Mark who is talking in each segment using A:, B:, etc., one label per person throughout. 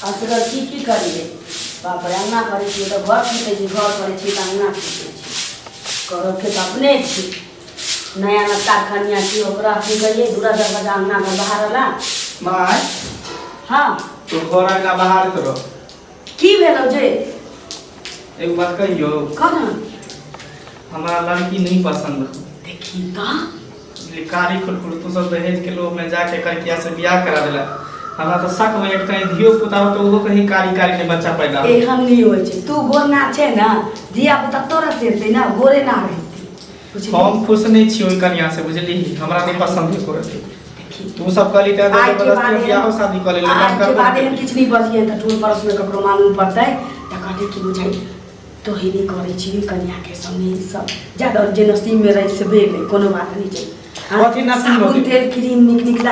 A: असगर की की करियै बाप रे अङ्गना करै छियै तऽ घर खीचै छी घर करै छी तऽ अङ्गना खीचै छी करऽके तऽ अपने छी नया नवका कनिया छी ओकरा की करियै दूरा दरवाजा अङ्गना घर बाहर
B: माय।
A: हँ।
B: तू घर अङ्गना बाहर रह।
A: की भेलौ जे?
B: एगो बात कहियौ?
A: कह ना।
B: हमरा लड़की नहीं पसंद हो।
A: देखी तऽ।
B: कारी खुलखुल तू सब दहेज के लोभ में जाके करकिया से बियाह करा देला। हमरा तो शक होइए कि कहीं धियो पुता हो तो ओहो कहीं कारी कारी के बच्चा पैदा हो।
A: एहन नहीं होइ छै। तू गोर ना छै ना, धिया पुता तोरा से हेतै ना, गोरे ना रहतै। बुझली?
B: हम खुश नहीं छी ओहि कनिया से, बुझली? हमरा नहीं पसंद है कोई।
A: देखी।
B: तू सब कहली त
A: आइ के बाद
B: जबरदस्ती बियाहो शादी कऽ लेली।
A: आइ के बाद एहन किछु नहि बजियै तऽ टोल पड़ोस में ककरो मालूम पड़तै तऽ कहतै कि बुझाइ तोही नहि करै छी कनियाके संगे ई सब। ज्यादा जे नसीब में रहै से भेलै, कोनो बात नहि छै। हाँ?
B: कथी नसीब
A: साबुन
B: होतै?
A: तेल क्रीम नीक नीक ला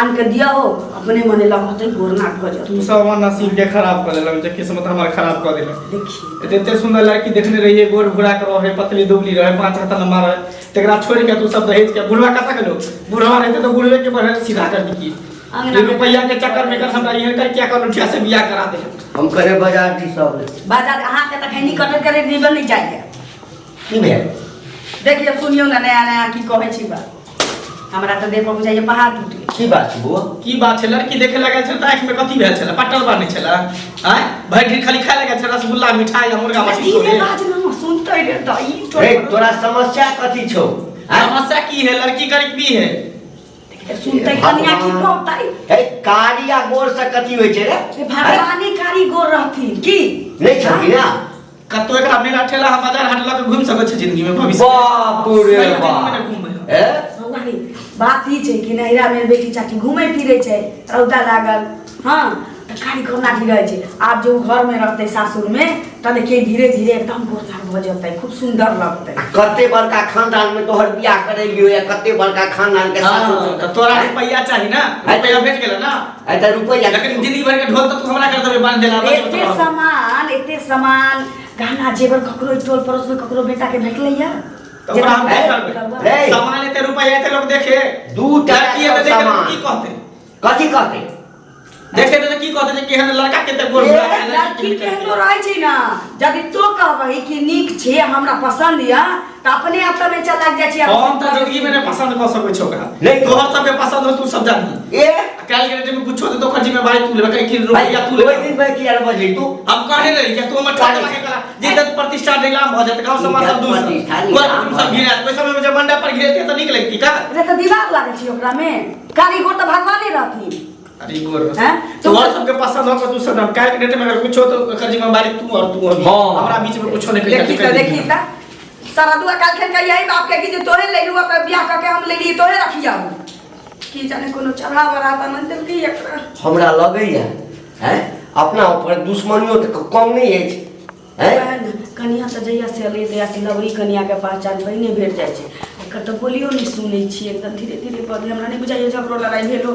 A: आनि कऽ दियौ, अपने मने लगतै गोरना भऽ जेतै।
B: तू सब हमर नसीब के खराब कऽ देलक, जे किस्मत हमर खराब कऽ देलक।
A: देखी।
B: एते सुंदर लड़की देखने रहिए, गोर भूरा के रहे, पतली दुबली रहे, 5 हाथ लंबा रहे, तकरा छोड़ के तू सब दहेज के बुढ़वा कथा के लोग बुढ़वा रहते तो बुढ़वे के बढ़े सीधा कर दी की
A: अंगना
B: ये रुपया के चक्कर में कर हमरा एहन कर क्या कर लुठिया से बियाह करा दे।
C: हम करे बाजार दी सब।
A: बाजार अहाँके तऽ खैनी कटल करे रिबन नहीं जाइए।
C: की भेल?
A: देखिए सुनियो ना, नया नया की कहै छी बात। हमरा तऽ देह पर बुझाइए पहाड़ टूट गेल।
C: की बात छै बौआ?
B: की बात छै? लड़की देखे लगल छल तऽ आँखि में कथी भेल छल? पटल बान्हने छल? आँय, भरि दिन खाली खाय लगल छल रसगुल्ला मिठाई आ मुर्गा मछली।
A: धीरे बाज ना, सुनते रे तऽ ई
C: रे तोरा समस्या कथी छौ? आँय?
B: समस्या की है? लड़की गरीबी है।
A: सुनते कनिया की कहतै?
C: हे कारी आ गोर से कथी होइ छै रे?
A: रे भगवानी कारी गोर रहथिन की?
C: नहि छथिन ना?
B: कतौ एकरा मेला ठेला हम बाजार हाट लऽ के घुमि सकै छै जिंदगी में भविष्य?
C: बाप रे
B: सही जिंदगी में
C: बाप।
B: नहि घुमबै।
C: हे?
A: भगवानी बात ई छै कि नैहरा में बेटी चाची घूमै फिरै छै, रौदा लागल, हाँ तऽ कारी गोरनाठी रहै छै। आब जे ओ घर में रहतै सासुर में तऽ देखियै धीरे धीरे एकदम गोरनार भऽ जेतै, खूब सुंदर लगतै।
C: आ कते बड़का खानदान में तोहर बियाह करेलियो या कते बड़का खानदान के सासुर
B: हाँ, तऽ तोरा रुपैया चाही ना? रुपैया भेट गेल ना?
C: आइ तऽ रुपैया
B: लेकिन जिंदगी भर के ढोल तऽ तू हमरा कर देबे बांध देला बस।
A: एते सामान, एते सामान गहना जेवर ककरो टोल पड़ोस में ककरो बेटा के भेटलै या?
B: तऽ ओकरा हम की
C: ए,
B: करबै?
C: रे।
B: सामान एते रुपैया एते लोग देखे
C: 2 टा
B: लड़की एते देखे
C: सामान।
B: की कहते?
C: कथी कहते?
B: देखे तऽ की कहते जे केहन लड़का केते गोर भूरा के
A: लड़की केहनो रहै छै ना, यदि तो कहबही कि नीक छै हमरा पसंद या तऽ अपने आप तऽ चल लागि जाइ छै।
B: हम तऽ जिंदगी में नहि पसंद कऽ सकै छी ओकरा।
C: नहि।
B: तोहर सबके पसंद हो तू सब जानी।
C: ए
B: काल्हि के डेट में कुछो दे तो ओकर जिम्मेवारी तू लेबे कहीं कि रुपैया तू
C: ओहि
B: लेबे।
C: दिन में किया बजली तू?
B: हम कहने रही कि तू हमर छोट के कला जे तक प्रतिष्ठा नीलाम भऽ जात, गांव समाज सब दूर
C: प्रतिष्ठा
B: कोई
C: नीलाम
B: तुम सब
C: भऽ
B: घिरात। ओहि समय में जब मंडप पर घिरेते तऽ नीक लगती का?
A: रे तऽ दिमाग लागल छै ओकरा में, कारी गोर तऽ भगवाने रहथिन।
B: अरे गोर
A: हैं?
B: तोहर सबके पसंद हो तू सब। काल्हि के डेट में अगर कुछो तो ओकर जिम्मेवारी तू और तू हम।
C: हाँ।
B: हमरा बीच में कुछो नहीं कहि।
A: देखी तऽ, देखी तऽ सारा दुआ काल खेल के यही बाप के कि जे तोहे ले लू ओकर बियाह कऽ के हम ले लिए तोहे रखिया की जाने कोनो चढ़ा वढ़ा तऽ नहि देलकै एकरा।
C: हमरा लगैया हैं अपना ऊपर दुश्मनियो तऽ कम नहि अछि हैं?
A: वएह ने, कनिया तऽ जहिया से एलै तहिया से लवरी कनिया के पहचान पहिने भेट जाइ छै। एकर तऽ बोलियो नहि सुनै छियै, एकदम धीरे धीरे बजै। हमरा नहि बुझाइए झगड़ो लड़ाइ भेलो।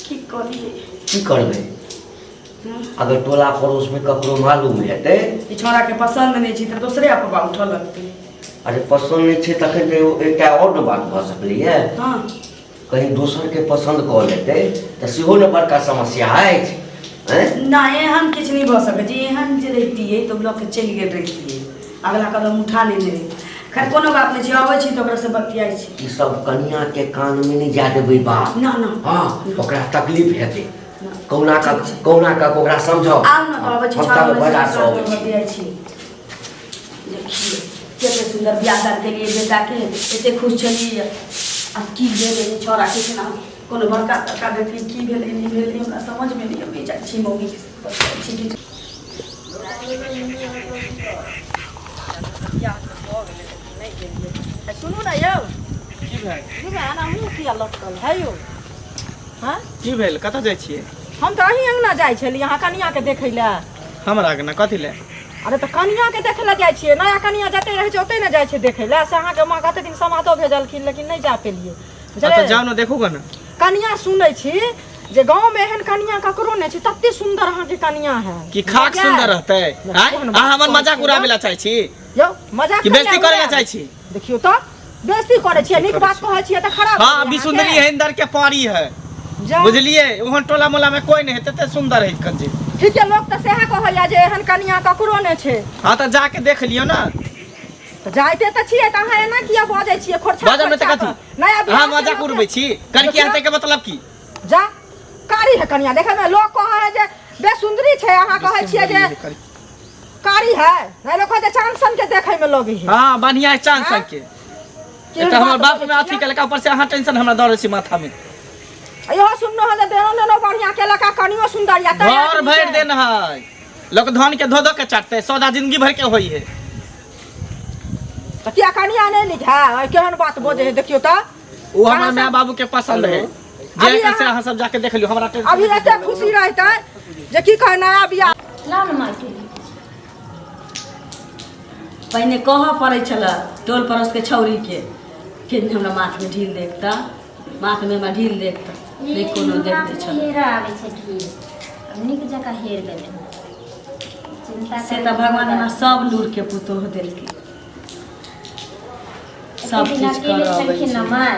A: की करियै?
C: की करबै? अगर टोला पड़ोस में ककरो मालूम हेतै
A: ई छौड़ा के पसंद नहि छै तऽ दोसरे अफवाह उठऽ लगतै।
C: अरे पसंद नहि छै तखन तऽ एगो एकटा आओर ने बात भऽ सकलैए।
A: हँ।
C: कहीं दोसरके पसंद कऽ लेतै तऽ सेहो ने बड़का समस्या अछि। हैं?
A: नहि, एहन किछु नहि भऽ सकै छै। एहन जे रहितियै तऽ लऽ के चलि गेल रहितियै, अगला कदम उठा लेने रहितियै। खैर कोनो बात नहि छै, अबै छी तऽ ओकरासँ बतियाइ छी।
C: ई सब कनिया के कान में नहि जा देबै बात।
A: ना ना।
C: हाँ, ओकरा तकलीफ हेतै।
A: ना।
C: कहुना कऽ कहुना कऽ ओकरा समझाउ।
A: आउ ने तऽ अबै छी।
C: हम तब बाजार से अबै छी।
A: बतियाइ छी। देखिए कते सुंदर बियाह दान केलिए बेटा के, एते खुश छलियै। आ की भेलै छौड़ा के? केना कोनो बड़का तड़का देखी की भेलै नहि भेलै हमरा समझमे नहि अबै। जाइ छी मम्मी बतियाइ छी। कि
D: सुनू ने यौ।
B: की भेल?
D: की भेल? एना मुँह किया लटकल है यौ? हँ?
B: की भेल? कतऽ जाइ छियै?
D: हम तऽ अहीं अङ्गना जाइ छलियै अहाँ कनियाके देखै लए।
B: हमरा अङ्गना कथी लए?
D: अरे तऽ कनियाके देखै लए जाइ छियै। नया कनिया जतै रहै छै ओतै ने जाइ छै देखै लए। से अहाँके माँ कते दिन समादो भेजलखिन लेकिन नहि जा पेलियै।
B: अच्छा जाउ ने, देखू ने।
D: कनिया सुनै छी जे गाँवमे एहन कनिया ककरो नहि छै, तते सुन्दर अहाँके कनिया है।
B: कि खाक सुन्दर रहतै? आँय, अहाँ हमर मजाक उड़ाबै लए चाहै छी?
D: यौ मजाक
B: कि बेइज्जती करै लए चाहै छी?
D: देखियौ तऽ बेइज्जती करै छियै, नीक बात कहै छियै तऽ खराब।
B: हाँ, अभी सुंदरी है, इंदर के परी है।
D: जा।
B: बुझलियै ओहन टोला मोला में कोई नहीं है तते सुंदर है कंजी।
D: ठीक है, लोग तऽ सएह कहैया जे एहन कनिया ककरो नहि छै।
B: हाँ तऽ जाके देख लियौ ना।
D: तऽ जाइते तऽ छियै, तऽ अहाँ एना किया बजै छियै? खोरछा
B: बाजब नहि तऽ
D: खोरछा
B: कथी?
D: कऽ। नया बियाह
B: अहाँ
D: के
B: मजाक
D: लोक
B: उड़बै छी? कनकी
D: देखियौ।
B: हेतै के मतलब की?
D: जा, कारी है कनिया देखै में लोग कहै है जे बेसुंदरी छै, अहाँ कहै छियै जे कारी है। नहीं, लोग कहै छै चांद सन के देखै में लगै है।
B: हाँ, बढ़िया है चांद सन के।
D: केहन
B: तऽ हमर
D: बात
B: बाप
D: बजै
B: में अथी
D: छियै?
B: केलका, ऊपर से अहाँ टेंशन हमरा दऽ रहल छी माथा में।
D: इहो सुननो है जे देनो नेनो बढ़िया केलक आ कनियो सुंदर या तैं
B: घर
D: आदमी
B: भरि
D: के।
B: देन है, लोक धन के धो धो के चाटते, सौदा जिंदगी भर के होई है।
D: तऽ किया कनिया नहि नीक है? केहन बात बजै है देखियौ तऽ।
B: वो हमर माय बाबू के पसंद है जे
D: अभी
B: कैसे अहाँ सब जाके देख लियौ, हमरा टेंशन
D: अभी एते खुशी रहतै जे की कहे नया बियाह।
E: लाउ ने माटी।
A: पहिने कहऽ पड़ै छलै टोल पड़ोसके छौरीके कि हमरा माथमे ढील देखता, माथमे हमरा ढील देखता, नहि कोनो देख दै छलै।
E: हेरा आबै छै ढील, आब नीक जकाँ हेर गेलै। चिन्ता
A: से तऽ भगवान हमरा सब लूरके पुतोह देलकै, सब
E: एते दिन
A: किछु
E: अकेले
A: करऽ अबै
E: छलखिन ने
A: छै।
E: माय,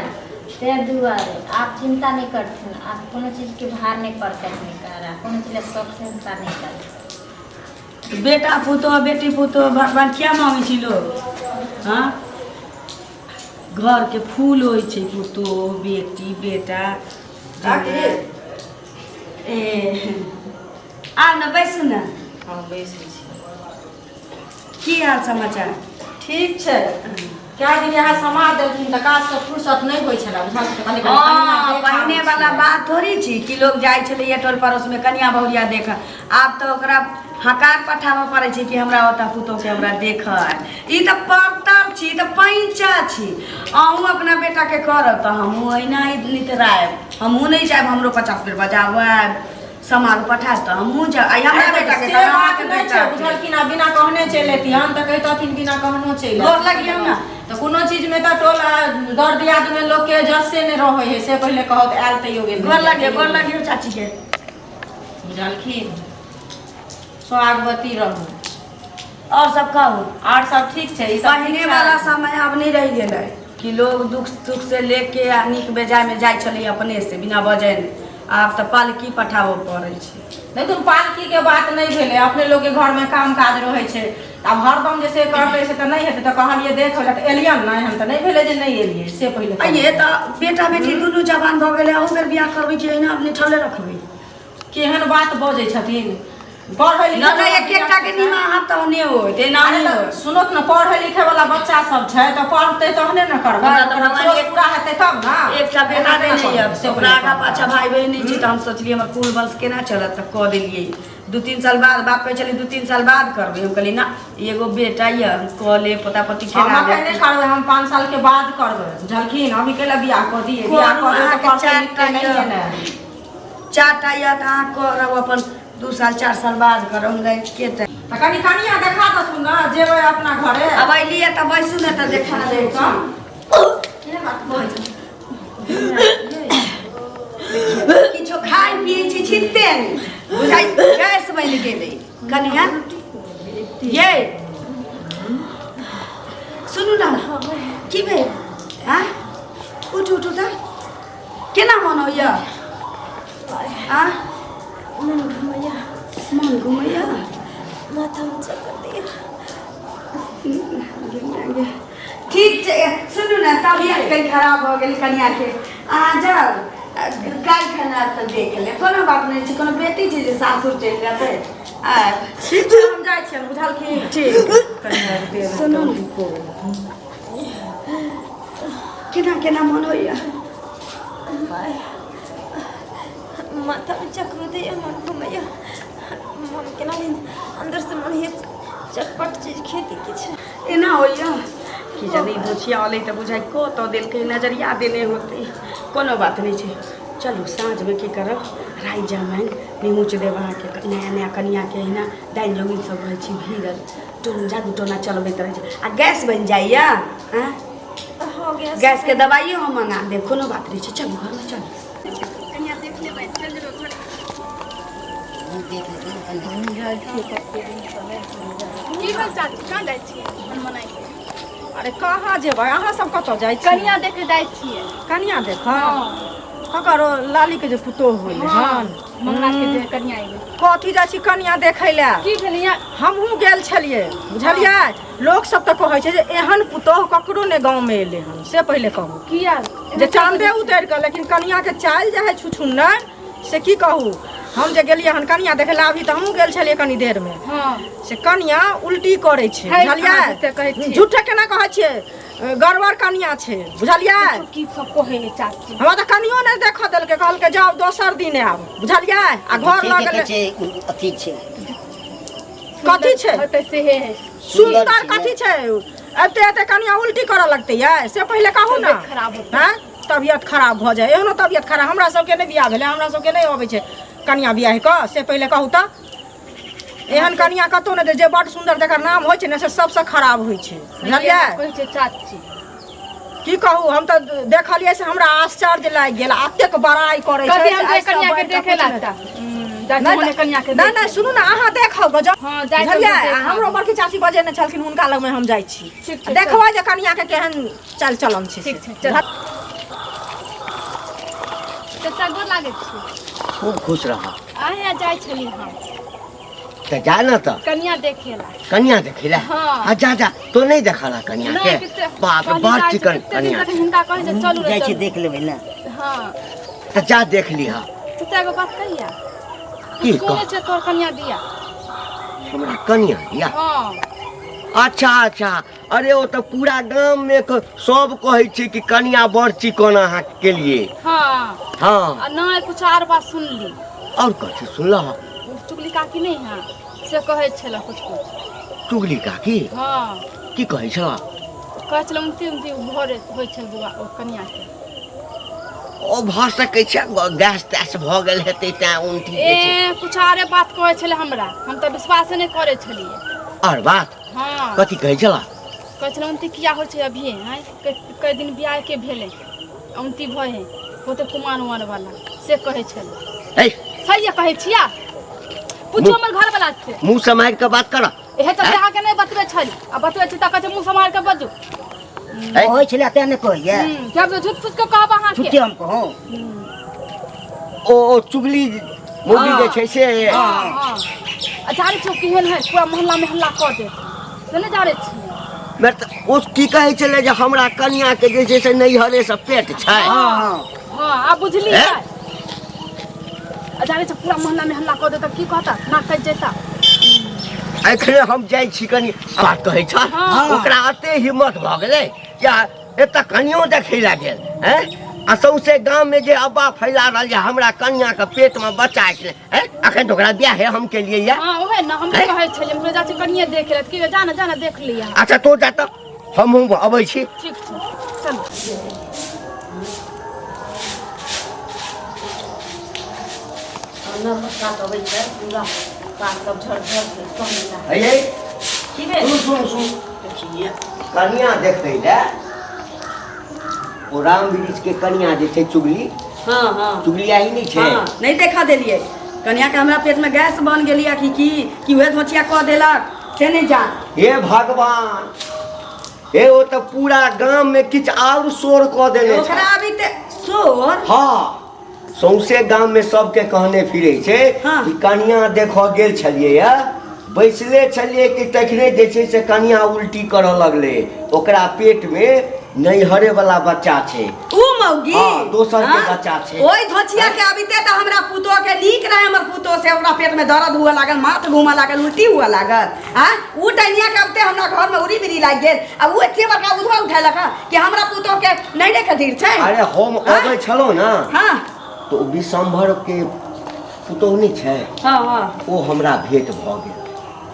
E: ताहि दुआरे आब चिन्ता नहि करथिन। आब कोनो चीजके भार नहि पड़तै हुनका, कोनो चीज लए शौक चिन्ता नहि करथिन।
A: बेटा पुतोह बेटी पुतोह भगवान किया मांगै छै लोग? हाँ, घरके फूल होइ छै पुतोह बेटी बेटा। ए आ ने बैसू ने।
D: हँ, बैसै छी।
A: की हाल समाचार?
D: ठीक छै। कए दिन इएह समाज देलखिन तऽ काजसँ फुर्सत नहि होइ छलै, बुझल छै? कनि कनि
A: हँ,
D: कनिया देख
A: पहिने
D: आबै
A: वाला
D: छियै।
A: बात थोड़ी छी कि लोग जाइ छलैया टोल पड़ोसमे कनिया बहुरिया देख। आब तऽ ओकरा हकार पठाबऽ पड़ै छै कि हमरा ओतऽ पुतोहके हमरा देखऽ आयल। ई तऽ परतर छी, ई तऽ पैंचा छी। अहूँ अपना बेटाके करब तऽ हमहूँ अहिना नितरायब। हमहूँ नहि जायब, हमरो 50 बेर बजाबऽ आयब, समाद पठायब तऽ हमहूँ जायब। आइ हमरा बेटाके
D: से
A: तऽ
D: बात
A: अहाँके
D: नहि छै
A: बेटाके।
D: बुझलखिन? आ बिना कहने चलि एतिहन तऽ कहितथिन, बिना कहनो चलि
A: गोर लगियौ ने।
D: तऽ कोनो चीजमे तऽ टोल आ दर दियादमे लोकके जसे नहि रहै है, से पहिले कहत आयल तैयो गेल।
A: गोर लगियौ, गोर लगियौ चाचीके।
D: बुझलखिन? सोहागवती रहू।
A: आओर सब कहू।
D: आओर सब ठीक छै, ई सब
A: पहिने
D: ठीक छै?
A: वाला समय आब नहि रहि गेलै कि लोग दुख सुख से लेके आ नीक बेजायमे जाइ छलै अपने से बिना बजेने। आब तऽ पालकी पठाबऽ पड़ै छै।
D: नहि तऽ पालकी के बात नहि भेलै, अपने लोकके घरमे काम काज रहै छै। आब हरदम जे से करतै से तऽ नहि हेतै। तऽ कहलियै देख लए तऽ एलियन नहि, हम तऽ नहि भेलै जे नहि एलियै, से पहिले कहू।
A: आइये तऽ बेटा बेटी दुनू जवान भऽ गेलै, अहू बेर बियाह करबै कि अहिना निठले रखबै?
D: केहन बात बजै छथिन? पढ़ै लिखै
A: नहि नहि, एक एकटा के निमाहत तहने होइत, एना
D: अरे
A: नहि
D: तऽ
A: होइत।
D: सुनत ने, पढ़ै लिखै वाला बच्चा सब छै तऽ पढ़तै तहने ने करबै।
A: हमरा तऽ भगवान
D: ओकर पूरा हेतै तब ने।
A: एकटा बेटा
D: एना
A: देने
D: केना
A: यऽ
D: करबै? से
A: ओकरा
D: पहिले
A: आगाँ
D: कहू।
A: पाछा भाय बहिन नहि छी, तऽ हम सोचलियै हमर कुल वंश केना चलत, तऽ कऽ देलियै। 2-3 साल बाद बाप कहै छलै 2-3 साल बाद करबै, हम कहलियै ना, एगो बेटा यऽ, हम कऽ ले पोता पोती
D: हम
A: केना
D: अखन नहि करबै, हम 5 साल के बाद करबै, बुझलखिन? अभी केला बियाह कऽ दियै? बियाह
A: करू,
D: कऽ दियै तऽ
A: अहाँके
D: पढ़तै
A: चारि
D: लिखतै
A: टा
D: नहिये
A: यऽ।
D: ने।
A: 4टा यऽ तऽ अहाँ करब अपन 2 साल 4 साल बाद करब, हमरा के तऽ
D: तऽ कनि कनिया देखा देथुन ने, जेबै अपना घरे।
A: आब अयलियै तऽ बैसू ने तऽ देखा दै छी। किछो खाइ पियै छी छिटते नहि बुझाइ, गैस बनि गेलै। कनिया ये, सुनू ने, की भेल? आँ, उठू उठू तऽ। केना मन होइया? आँ,
E: मन घुमैया।
A: मन घुमैया?
E: माथामे चक्कर दैया।
A: ठीक छै। सुनू ने, तबियत कनि खराब भऽ गेल कनियाके, अहाँ जाउ, काल्हि खना तऽ देख लेब। कोनो बात नहि छै, कोनो बेटी छै जे सासुर चलि जेतै? आयब।
D: ठीक छै, हम जाइ छियनि, बुझलखिन?
A: ठीक। सुनू ने, केना केना मन होइया?
E: माथामे चक्कर दैया, मन घुमैया, मन केना नहि अंदर से मन होइया चटपट चीज खेती किछु।
A: एना होइया कि जानी बुझिया अलै तऽ बुझाइ कतऽ देलकै, नजरिया देने होतै। कोनो बात नहि छै, चलू साँझमे की करब, राइ जमाइन निमूच देब अहाँके। नया नया कनियाके अहिना डाइन जोगिन सब रहै छै भीड़ल, टोन जादू टोना चलबैत रहै छै आ गैस बनि जाइया। आँय?
E: हो गया।
A: गैसके दबाइयो हम मंगा देब, कोनो बात नहि छै। चलू घरमे चलू।
F: की भेल चाची, कहाँ जाइ छियै मनमनाइ?
D: अरे कहाँ जेबै? अहाँ सब कतऽ जाइ छी?
F: कनिया देखे जाइ छियै।
D: कनिया देख?
F: हँ।
D: ककर लाली के जे पुतोह होइले हन
F: मंगराज के जे कनिया एलै।
D: कथी जाइ छी कनिया देखै लए?
F: की भेलै यहाँ?
D: हमहूँ गेल छलियै बुझलियै। लोक सब तऽ कहै छै जे एहन पुतोह ककरो नहि गाँवमे एलै हन, से पहिले कहू।
F: किया
D: जे चाँदे उतरि कऽ, लेकिन कनिया के चालि जे है छुछुन्नर से की कहू। हम जे गेलियै हन कनिया देखै लए, अभी तऽ हमहूँ गेल छलियै कनी देरमे।
F: हँ
D: से कनिया उल्टी करै छै
F: है,
D: बुझलियै।
F: अहाँ झूठे कहै छियै।
D: झूठे केना कहै छियै? गड़बड़ कनिया छै बुझलियै।
F: की सब कहै है चाची?
D: हमरा तऽ कनियो नहि देखऽ देलकै, कहलकै जाउ दोसर दिन आयब बुझलियै। आ घर लऽ गेलै।
G: छै अथी छै
D: कथी छै?
F: होतै सेहे है।
D: सुन्दर कथी छै? एते एते कनिया उल्टी करऽ लगतै यै, से पहिले कहू ने।
F: तबियत खराब होतै।
D: हँ, तबियत खराब भऽ जाइ। एहनो तबियत खराब हमरा सबके नहि बियाह भेलै, हमरा सबके नहि अबै छै कनिया बियाह कऽ, से पहिले कहू तऽ। एहन कनिया कतहु नहि, जे बड सुन्दर जकर नाम होइ छै ने से सबसँ खराब होइ छै बुझलियै।
F: कहै छै चाची।
D: की कहू, हम तऽ देखलियै से हमरा आश्चर्य लागि गेल, एतेक बड़ाइ करै छै।
F: कथी हम
D: से
F: जे
D: आइ सब
F: कनिया के
D: बढ़ि कऽ
F: देखे
D: कुछ
F: लगता
D: नहि।
F: जाइ छी होने कनिया के
D: नहि नहि, सुनू ने, अहाँ देखब गजब।
F: हँ, जाइ छी
D: बुझलियै।
F: हम
D: आ हमरो बड़की चाची बजेने छलखिन, हुनका लगमे हम जाइ छी।
F: ठीक छै,
D: देखबै जे कनिया के केहन चाल चलन छै।
F: ठीक छै, चल चाचा, गोर लागै छी।
C: खूब खुश रह।
F: अहाँ जाइ छली हम।
C: तऽ जा ने तऽ।
F: कनिया देखे ला।
C: कनिया देखै ला?
F: हाँ।
C: आ जा जा, तो नहीं देखला कनिया
F: नहि,
C: के?
F: कते
C: बाप रे,
F: कहली
C: बड़
F: जाइ छी,
C: चिकन
F: कते दिन
C: कनिया
F: तक हिनका कहै छै चलू रे
G: जाइ छी
F: चलू।
G: देख लेबै ने।
F: हँ।
C: तऽ जा देख लिह।
F: चाचा, एगो बात कहिया?
C: की?
F: कोन
C: कह।
F: छै तोहर कनिया दिया?
C: हमरा कनिया दिया?
F: हँ।
C: अच्छा अच्छा, अरे ओ तऽ पूरा गाम में सब कहै छै कि कनिया बड़ चिकन अहाँ के लिए।
F: हँ।
C: हँ।
F: आ नहि, कुछ आर बात सुनली।
C: और कथी सुनलह?
F: ओ चुगली काकी नहि है, से कहै छलै कुछ कुछ।
C: चुगली काकी?
F: हँ।
C: की कहै छल?
F: कहै छलै उनती उनती भरे होइ छल बौआ ओ कनिया के।
C: ओ भऽ सकै छै गैस तैस भऽ गेल हेतै तैं उल्टी जे छै।
F: ए, कुछ आरे बात कहै छलै हमरा, हम तऽ विश्वासे नहि करै छलियै।
C: और बात?
F: हँ।
C: कथी कहै छल?
F: कहै छलै उनती किया होइ छै अभिये आँय, कई दिन बियाह के भेलै, उनती भऽ है होते कुमार उमार वाला, से कहै छलै।
C: ए।
F: सही कहै छिया, पूछू हमर घर वाला से।
C: मुँह सम्हारि कऽ बात कर।
F: एहे चलते अहाँके नहि बतबै छली, आ बतबै छी तऽ कहै छै मुँह सम्हारि कऽ बजू।
C: ए।
G: कहै छलै तें ने कहैया।
F: जब झूठ फूस के कहब अहाँके।
G: छुट्टी हम कहूँ।
C: ओ ओ चुगली मौगी जे छै से।
F: हँ हँ, आ जानै छियौ केहन है, पूरा मोहल्ला में हल्ला कऽ देत, से नहि जानै छियै।
C: मैं तऽ ओ की कहै छलै जे हमरा कनिया के जे छै से नैहरे से पेट छै।
G: हँ।
F: हँ, आब बुझलियै।
C: ए?
F: आ जानै छै पूरा मोहल्ला में हल्ला कऽ देत तऽ की कहता, नाक कटि जेता।
C: एखने हम जाइ छी कनि बात कहै छ।
F: हँ।
C: ओकरा एते हिम्मत भऽ गेलै या एतऽ कनियो देखै लए गेल हैं, आ सौंसे गाम में जे अब्बा फैला रहल जे हमरा कनिया के पेट में बच्चा छै हैं, अखन तऽ ओकरा बियाहे हम केलियै या।
F: हँ, ओहे ने हम
C: ए?
F: कहै छलियै, हम कहलियै, जाइ छी कनिये देख ले, की जा ने जा ने देख लिअ।
C: अच्छा, तो जा तऽ हमहूँ अबै छी।
F: ठीक छै, चलू।
A: न बरसात अबै छै, पूरा पात सब झड़ झड़ के सब मिला।
C: हे,
A: की भेल?
C: सुन सुन सुन, कनिया देखै लए ओ राम वृक्ष के कनिया जे छै चुगली।
A: हँ हँ।
C: चुगलिया ही नहि छै?
A: हँ, नहि देखा देलियै कनिया के। हमरा पेट में गैस बन गेलियै कि की कि उहे धोचिया कऽ देलक से नहि जान।
C: हे भगवान हे, ओ तऽ पूरा गाम में किछु आओर शोर कऽ देने छै।
A: ओकरा अभी ते शोर?
C: हँ, सौंसे गाम में सबके कहने फिरै छै
A: हाँ।
C: कि कनिया देखऽ गेल छलियै या बैसले छलियै कि तखने जे छै से कनिया उल्टी करऽ लगलै, ओकरा पेट में नैहरे वाला बच्चा छै।
A: ऊ मौगी?
C: हाँ, दोसर के
A: हाँ?
C: बच्चा छै।
A: ओहि धोचिया के अबिते तऽ हमरा पुतोह के नीक रहे, हमर पुतोह से ओकरा पेट में दर्द हुआ लागल, माथ घूमऽ लागल, उल्टी हुआ लागल। आ ऊ डैनिया के अबिते हमरा घर में उड़ी बिड़ी लागि गेल, आ ऊ एते बड़का उधवा उठेलक हँ कि हमरा पुतोह के नैने खदीर छै।
C: अरे, हम
A: हाँ?
C: अबै छलहुँ ने
A: हाँ
C: तऽ ओ विशंभर के पुतोहु नहि छै?
A: हाँ हाँ।
C: ओ हमरा भेंट भऽ गेल,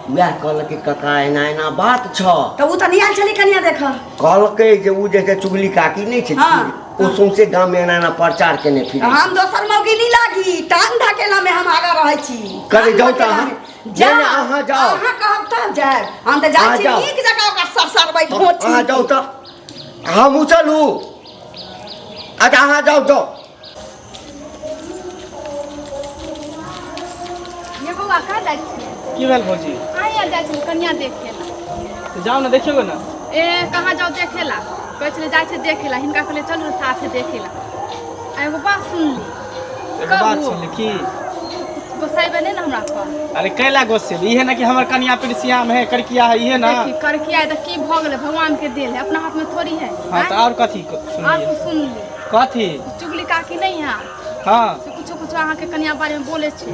C: वएह कहलकै कका एना एना बात छ।
A: तऽ ऊ तऽ नहि आयल छलै कनिया देखऽ?
C: कहलकै जे ओ जे छै चुगली काकी नहि छै?
A: हाँ।
C: ओ सौंसे गाम में एना एना प्रचार केने फिरै छै।
A: हम दोसर मौगी नहीं लागी, टांग ढकेला में हम आगा रहै छी।
C: करे
A: टांग
C: जाउ तऽ
A: ढकेला
C: अहाँ।
A: में। जा।
C: नहि, नहि, अहाँ जाउ।
A: अहाँ कहब तब जायब हम तऽ जाइ
C: अहाँ
A: छी।
C: जाउ।
A: नीक जकाँ ओकरा सरसरबै धोची।
C: अहाँ जाउ तऽ हमहूँ चलू। अच्छा, अहाँ जाउ जाउ।
F: ये बौआ, कहाँ जाइ छियै?
B: की भेल भौजी?
F: अहाँ जाइ छियै कनिया देखे ला।
B: तऽ जाउ ने, देखियौ ने।
F: ए, कहाँ जाउ देखे ला? कहै छलै जाइ छै देखे ला, हिनका कहलियै चलू साथे देखे ला। आ एगो बात सुनली।
B: एगो बात सुनली की?
F: गोसाइबे नहि ने हमरा पर।
B: अरे कैला गोसेबी? इहे ना कि हमर कनिया पिरसियाम है, करकिया है, इहे ना।
F: देखी करकिया है तऽ की भऽ गेलै, भगवान के देल है, अपना हाथ में थोड़ी है।
B: हाँ तऽ और कथी
F: और
B: सुनलियै?
F: कुछ सुनली।
B: कथी?
F: चुगली काकी नहीं है।
B: हाँ।
F: से कुछो कुछो अहाँके कनिया बारे में बोले छै।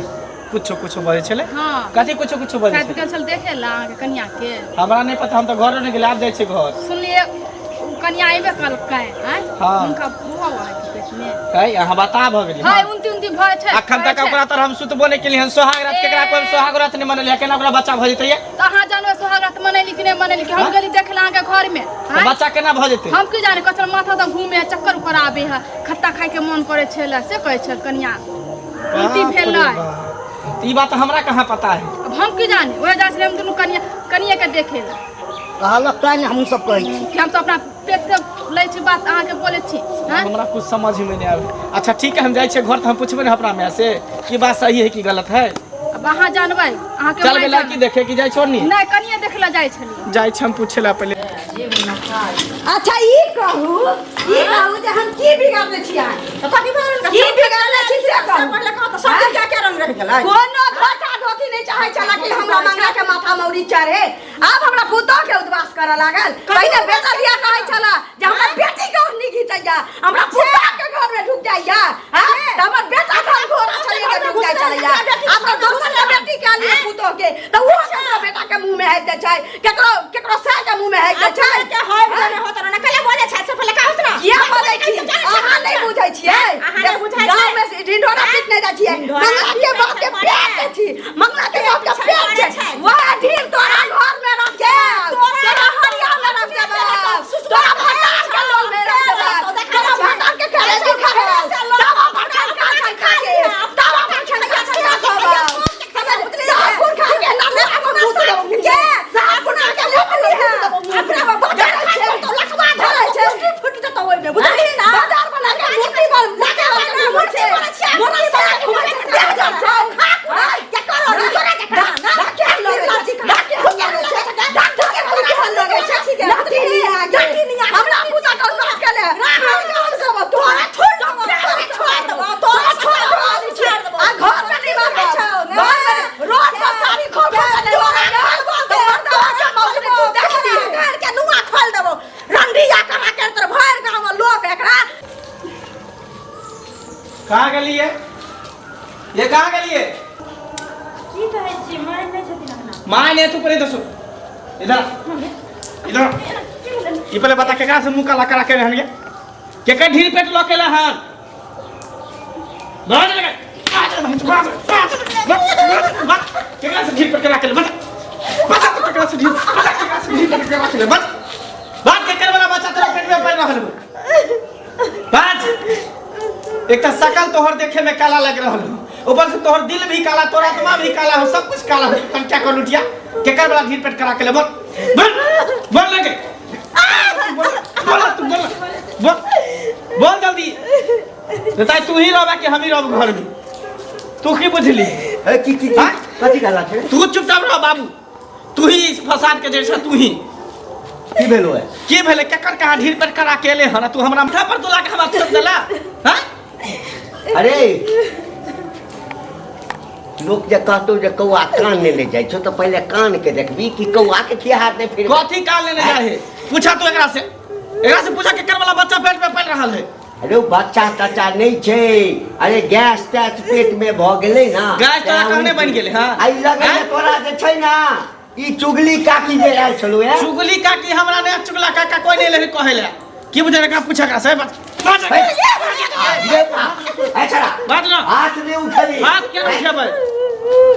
B: कुछो कुछो बजै छलै?
F: हाँ।
B: कथी कुछो कुछो बजै
F: शायद
B: छलै?
F: गेल छल देखे ला अहाँके कनिया के।
B: हमरा नहि पता, हम तऽ घरो नहि गेलियै, आब जाइ छियै घर।
F: सुनलियै कनिया अयबे कलकै आँय।
B: हाँ।
F: हुनका बौआ अहाँके पेट में।
B: है अहाँ बता भऽ गेली।
F: है उनती उनती भऽ छै।
B: अखन तक ओकरा तर हम सुतबो नहि केलियै हन। सोहाग रात केकरा कोइ सोहाग रात नहि मनलियै, केना ओकरा बच्चा भऽ जेतै? ये
F: तऽ अहाँ जानबै सोहाग रात मनैली कि नहि मनैली? कि हम
B: हाँ?
F: गेली देखे ला अहाँके घर में।
B: तऽ बच्चा केना भऽ जेतै?
F: हम की जाने, कहै छल माथा तऽ घूमे है, चक्कर उक्कर आबे है, खट्टा खाय के मन करै छलै, से कहै छल कनिया। उल्टी
B: बाप रे
F: भेलै।
B: बाप। तऽ ई बात हमरा कहाँ पता है?
F: अब हम की जाने, ओहे जाइ छलै हम दुनू कनिया कनिया के देखे ला।
G: कहलक तैं ने हमहूँ सब कहै छी
F: कि हम तऽ अपना पेट से लै छी बात, अहाँके बोलै छी। हाँ?
B: हमरा कुछ समझ में नहीं आवे। अच्छा ठीक है, हम जाइ छियै घर तऽ हम पूछबै ने अपना माय से कि बात सही है कि गलत है।
F: अब अहाँ जानबै, अहाँके
B: चल
F: माय
B: लड़की
F: जानबै।
B: देखे कि जाइ छोड़नी?
F: नहि, कनिया देखे ला जाइ छलियै।
B: जाइ छी हम पूछे ला पहिले।
A: अच्छा ई कहू, ई कहू जे हम की बिगाड़ने छी अहाँ?
D: तऽ कथी भऽ गेल?
A: की बिगाड़ने छी से कहू।
D: पढ़ल कह तऽ सब दिन क्या क्या रंग रहि गेलै?
A: कोनो धोखा धोती नहीं चाहे छला कि हमरा मंगला के माथा मौरी चढ़े। आब हमरा पुतोह के उद्वास करऽ लागल। पहिले बेटा दिया कहै छला जे हमरा बेटी के ओढ़नी घिचैया, हमरा पुतोह के घर में ढुक जाइया। हां, तऽ हमर बेटा घर घोड़ा छलियै के ढुक जाइ छलैया। आब तऽ दोसर के बेटी के आलिए पुतोह के, तऽ ओहो केकरो बेटा के मुंह में हाइक दै छै, केकरो केकरो साय के मुंह में हाइक दै छै।
D: के हाय ने होत ना कले बोले छै से पहिले कहत ना।
A: किया बोलै छी? अहाँ नहि बुझै छियै।
D: अहाँ नहि बुझै छियै।
A: गाँव में ढिंढोरा पीट नहि जाइ छियै। मंगला के बाप के पेट छी, मंगला के बाप के पेट छै, वएह ढीर तोरा घर में रख के, तोरा हरिया में रख देबै, तोरा भंडार के लोल में रख देबै, तोरा भंडार के करे छी खाबे, तवा पर खनका छै खाके, तवा पर खनका छै खाबे। साबुन खा के ना ले अपन मुंह से के साबुन खा के ले अपना बाजार खाइ तो लखवा धरै छै,
D: फुट जतौ ओइमे, बुझलिही ना?
A: बाजार बना के मूर्ति बन लगा के मूर्ति मूर्ति बना के घुमै छै, देह जाइ छै।
D: के करो तोरा के ना
A: डाके लगै छै, डाके लगै छै, डाके के लगै छै। लाठी निया गे, हमरा पूजा कर नाच के ले तोरा छोड़ देबो, तोरा छोड़ देबो, तोरा छोड़ देबो। आ घर में नहीं बाबा, घर में रोड पर साड़ी खोल खोल के तोरा खोल देबो, तोरा के मौज में तू देख ली।
D: घर के नुआ खोल देबो, रंडिया कहा के तोर भर गांव में लोग एकरा।
B: कहाँ गेलियै ये? कहाँ गेलियै?
E: की कहै छी, माय नहि छथिन अपना।
B: माँ ने तू पहिले दसो, इधर आ, इधर आ। ई पहिले बता केकरा से मुंह काला करा के रहन गे? केकर ढील पेट लऽ के हन? बाज लगा, बाज बाज बाज बाज। केकरा से ढील पेट करा के ले? बता बता तो, केकरा से ढील, बता केकरा से ढील पेट करा के ले? बता बात, केकर वाला बच्चा तेरा पेट में पड़ रहल हो? बाज। एक तो शकल तोहर देखे में काला लग रहल हो, ऊपर से तोहर दिल भी काला, तोहर आत्मा भी काला हो, सब कुछ काला हो। कन क्या कर लुटिया, केकर वाला ढील पेट करा के ले? बोल बोल बोल लगे, बोल बोल तू, बोल बोल बोल जल्दी। बताय तू ही रहबा कि हम ही रहब घर में? तू की बुझली?
C: ए, की की की?
B: हाँ?
C: कथी कहला छै?
B: तू चुपचाप रह बाबू, तू ही इस फसाद के जैसा तू ही।
C: की भेलो है?
B: की भेलै? केकर कहाँ ढील पेट करा के एले हन? तू हमरा माथा पर तुला के हमरा थोप देला? हाँ?
C: अरे लोक जे कहतो जे कौआ कान लेने जाइ छौ, तऽ पहिले कान के देखबी कि कौआ के किया हाथ नहि फिर।
B: कथी कान लेने जाइ है? पूछा तू एकरा से, एकरा से पूछा केकर वाला बच्चा पेट में पल रहल है।
C: अरे ओ बच्चा तच्चा नहि छै, अरे गैस तैस पेट में भऽ गेलै ना।
B: गैस तोरा कहने बनि गेलै, हाँ?
C: आई लगै
B: हैं?
C: तोरा जे छै ना ई चुगली काकी जे आयल छलौ है।
B: चुगली काकी हमरा नहि, चुगला काका कोई नहीं ले कहै ले। की बुझे? एकरा पूछा, एकरा से बात बात।
C: ये ए छड़ा,
B: बात ना।
C: हाथ नहि उठेबी।
B: हाथ केना उठेबै?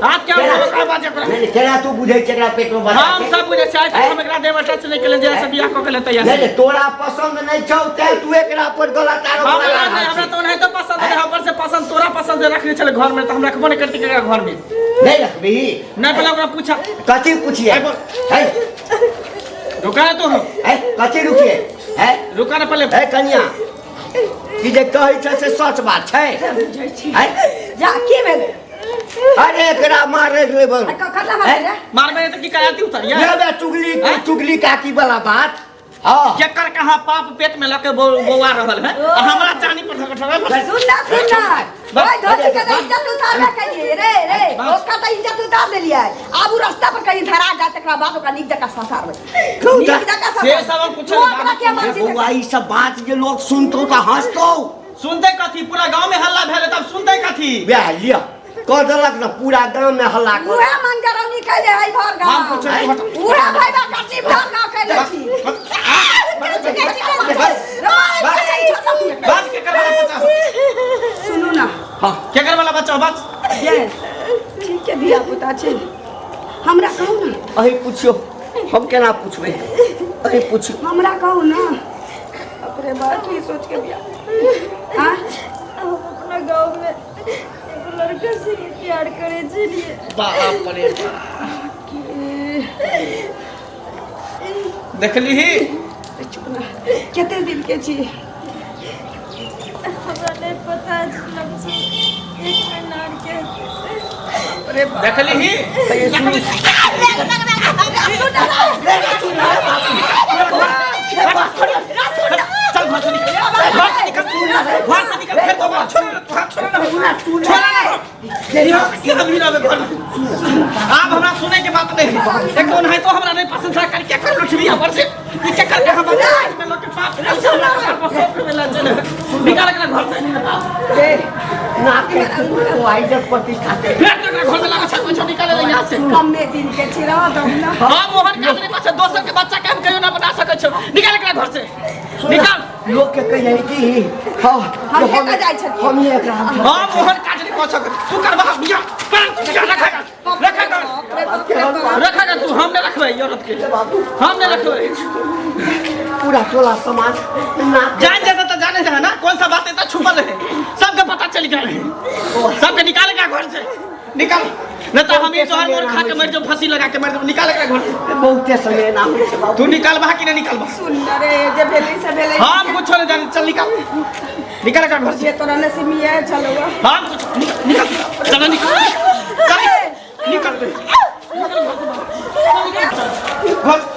B: हाथ केना उठेबै? ओकरा बात ओकरा।
C: नहि नहि, केना तू बुझै छै एकरा पेट में बच्चा
B: हम
C: छै?
B: सब बुझै छियै। आइ तक
C: हैं?
B: हम एकरा देह टच नहि केलियै, जे से बियाह कऽ के लेतै।
C: नहि नहि, तोरा पसंद नहि छौ तैं तू एकरा पर गलत आरोप
B: हमरा
C: लगा
B: नहि
C: रहल
B: हमरा
C: छी।
B: तऽ ओनाहितो पसंद नहि, ऊपर से पसंद तोरा पसंद से रखने छलै घर में, तऽ हम रखबो नहि करती केकरा घर में।
C: नहि रखबी?
B: नहि, पहिले ओकरा पूछा।
C: कथी पूछिए?
B: आइ बोल।
C: है
B: रुका ना तू।
C: है कथी रुकिए? है
B: रुका ना पहिले।
C: है कनिया, ई जे कहै छै से सच बात छै? है
A: जा, की भेलै?
C: अरे एकरा मारे ले बल।
A: कतला मारे रे?
B: मारबै तऽ की कराती उतरिया?
C: ले बे चुगली
B: हैं?
C: चुगली काकी वाला बात। हाँ।
B: केकर कहाँ पाप पेट में लके बौआ रहल है आ हमरा चानी पर ठक
A: सुन ना सुन ना ओए धोती के तो इज्जत उतार रखलिए रे रे ओकर तो इज्जत उतार देलिए आब उ रास्ता पर कहीं धरा जाए तकरा बाद ओकरा नीक जकाँ ससारबै, नीक जकाँ।
B: से सब हम कुछो
A: तू
B: नहीं
A: ओकरा के मर्जी
C: बौआ, ई सब बात जे लोग सुनतो तऽ हंसतो।
B: सुनते कथी? पूरा गांव में हल्ला भेल तब सुनते कथी?
C: वएह लिअ, कऽ देलक ने पूरा गाँव में हल्ला कऽ।
A: उहे मंगरौनी कैले है भर गाँव।
B: हम कुछो नहीं बता-
A: उहे भैया कटनी भर गाँव कैले छी।
B: बाज के कर वाला बच्चा हो।
A: सुनू ना।
B: हाँ, के कर वाला बच्चा हो, बाज।
A: ये ठीक है धिया पुता छै, हमरा कहू ना।
C: अहीं पुछियो, हम केना पुछबै? अहीं पुछियो।
A: हमरा कहू ना, अपने बात की सोच के बियाह? हाँ,
E: हम अपना गांव में एगो लड़का से ही प्यार करे छलिए।
B: बाप रे, देखली ही।
A: चुप ना। कते दिन के छी?
E: हमरा नहीं पता है, लमसम एक महीना के।
A: अरे बाप।
B: देखली ही। चल, घर से निकल, घर से निकल, घर से निकल। फिर तो छोड़, छोड़ ना, छोड़ ना। ये आदमी ना घर में। आब हमरा सुने के बात नहीं। एक तो नहीं तो हमरा नहीं पसंद था कर क्या कर लुटबी हमर से ई क्या कर के हम में लोग के पाप में लज्जा निकाल के घर से।
A: ए,
C: ना के वो इज्जत प्रतिष्ठा के
B: फिर तो एकरा घर में लगा छो, निकाले ले यहाँ से।
A: कमे दिन के छी, रह दहु ना।
B: हम मोहन काज नहीं पास, दोसर के बच्चा के हम कहियो ना बना सकै छो। निकाल एकरा घर से, निकाल।
C: लोग के कहिए कि हाँ
A: हम कतऽ जाइ छलियै?
C: हम एकरा
B: हम मोहन काज नहीं कऽ सकै, तू करबा बियाह कर, रखा रखा रखा तू। हम नहीं रखबै ई औरत के, हम नहीं रखबै।
C: पूरा टोला समाज ना
B: जान जाता तो जाने जा ना, कौन सा बात है छुपल है? सबके पता चल गया है। सबके निकालेगा घर से, निकाल, नहीं तो हम ये जहर मोर खा के मर जाऊं, फांसी लगा के मर जाऊं। निकालेगा घर से।
C: बहुते समय ना होइ छै बाबू।
B: तू निकालबा कि नहीं निकालबा?
A: सुन ना रे, जे भेलै से भेलै।
B: हम कुछ नहीं जाने। चल निकाल, निकाल एकरा घर से।
A: जे तोरा नसीब में आयल छलौ।
B: हम कुछ निकाल, निकाल, चल निकाल, चल निकाल, निकाल घर।